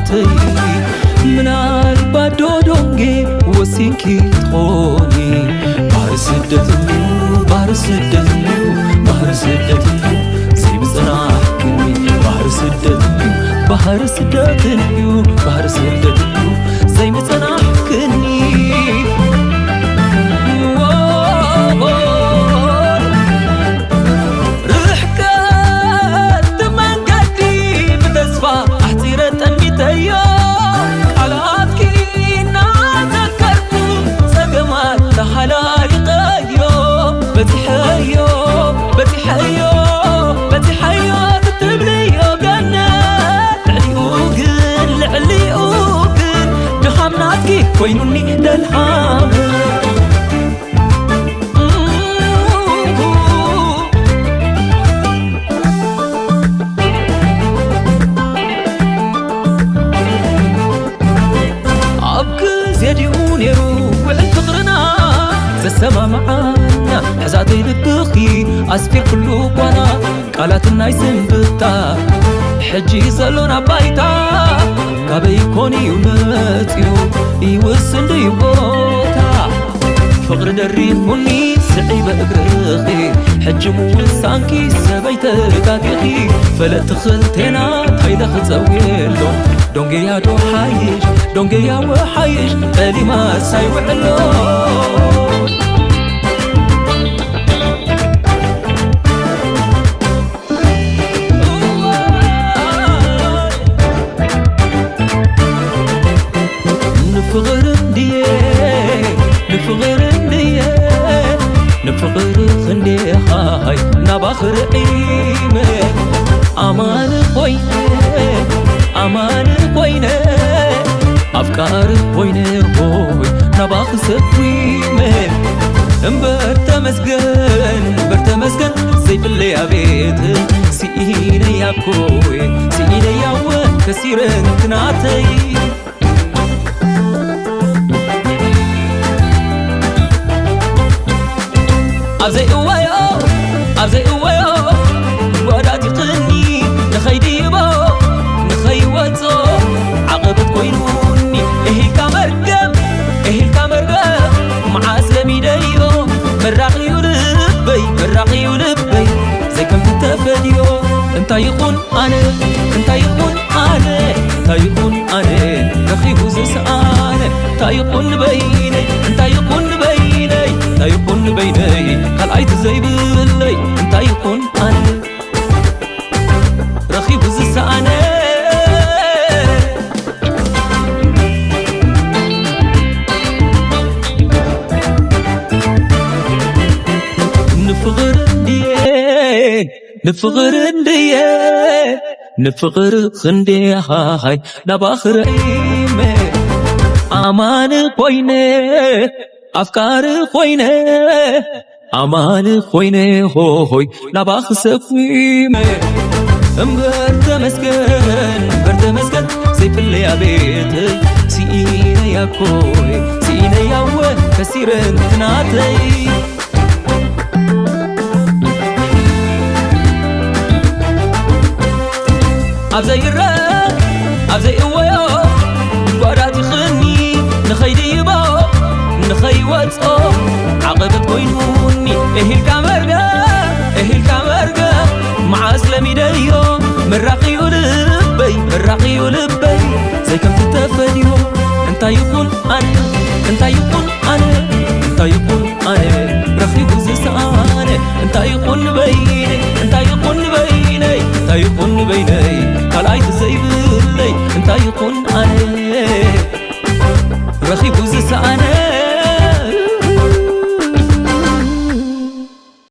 ተይ ምናልባት ዶ ዶንጌ ወሲንኪ ትኾኒ? ባህሪ ስደት እዩ፣ ባህሪ ስደት እዩ፣ ባህሪ ስደት እዩ ዘይምጽናሕክኒ። ባህሪ ስደት እዩ፣ ባህሪ ስደት እዩ፣ ባህሪ ስደት እዩ ዘይምጽናሕክኒ። ርሕቀት መንገዲ ብተስፋ ኣሕጺረ ጠሚተዮ። ቃላትኪ እናዘከርኩ ጸገማት ተሓላሊቐዮ። በጺሐዮ፣ በጺሐዮ፣ በጺሐዮ ትትብልዮ ገነት። ልዕሊኡ ግን፣ ልዕሊኡ ግን ድኻም ናትኪ ኮይኑኒ ደልሃም። ኣብ ግዜ ድዩ ነይሩ ውዕል ፍቕርና ዘሰማምዓና? ሕዛተይ ልብኺ ኣስፊር ኩሉ ጓና፣ ቃላት ናይ ስንብታ ሕጂ ዘሎና ባይታ። ካበይ ኮን እዩ መጽዩ ይውስን ድዩ ቦታ? ፍቕሪ ደሪኹኒ ስዒበ እግርኺ፣ ሕጂ ምውሳንኪ ሰበይ ተጋጊኺ። ፈለጥቲ ክልቴና ታይለ ክጸውየሎም፣ ዶንጌያ ዶ ሓይሽ፣ ዶንጌያ ወሓይሽ፣ ጠሊማስ ኣይውዕሎ። ንፍቕር እንድየ፣ ንፍቕር እንድየ፣ ንፍቕር ክንደይ ሃይ ናባኺ ርዒመ። ኣማን ኮይነ፣ ኣማን ኮይነ፣ ኣፍቃሪ ኮይነ ሆይ ናባኺ ሰጉመ። እምበር ተመስገን፣ እምበር ተመስገን ዘይፍለያ ቤት። ስኢነያ እኮ፣ ስኢነያ እወ፣ ከሲረ ናተይ። ኣብ ዘይእወዮ፣ ኣብ ዘይእወዮ፣ ጓዳቲኽኒ ንኸይድይቦ፣ ንኸይወጾ፣ ዓቐበት ኮይኑኒ። እሂልካ መርገም፣ እሂልካ መርገም፣ መዓስ ለሚደዮ፣ መራቕዩ ልበይ፣ መራቕዩ ልበይ፣ ዘይከምቲ ተፈድዮ። እንታይ ይኹን ኣነ፣ እንታይ ይኹን ኣነ፣ እንታይ ይኹን ኣነ፣ ረኺቡ ዝሰኣነ። እንታይ ይኹን በይነይ፣ እንታይ ይኹን በይነይ፣ እንታይ ይኹን በይነይ፣ ካልኣይቲ ዘይብለይ። እንታይ ይኹን ኣነ፣ ረኺቡ ዝሰኣነ። ንፍቕር እንድየ፣ ንፍቕር እንድየ፣ ንፍቕር ክንደይ ሃሃይ ናባኺ ርዒመ። ኣማን ኮይነ፣ ኣፍቃሪ ኮይነ፣ ኣማን ኮይነ ሆሆይ ናባኺ ሰጉመ። እምበር ተመስገን፣ እምበር ተመስገን ዘይፍለያ ቤት። ስኢነያ እኮ፣ ስኢነያ እወ፣ ከሲረ ናተይ። ኣብ ዘይረ-፣ ኣብ ዘይእወዮ ጓዳቲኽኒ ንኸይድይቦ፣ ንኸይወጾ ዓቐበት ኮይኑኒ። እሂልካ መርገ፣ እሂልካ መርገ፣ መዓስ ለሚደዮ፣ መራቕዩ ልበይ፣ መራቕዩ ልበይ፣ ዘይከምቲ ተፈድዮ። እንታይ ይኹን ኣነ፣ እንታይ ይኹን ኣነ፣ እንታይ ይኹን ኣነ፣ ረኺቡ ዝሰኣነ። እንታይ ይኹን በይነይ፣ እንታይ ይኹን በይነይ፣ እንታይ ይኹን በይነይ፣ ካልኣይቲ ዘይብለይ። እንታይ ይኹን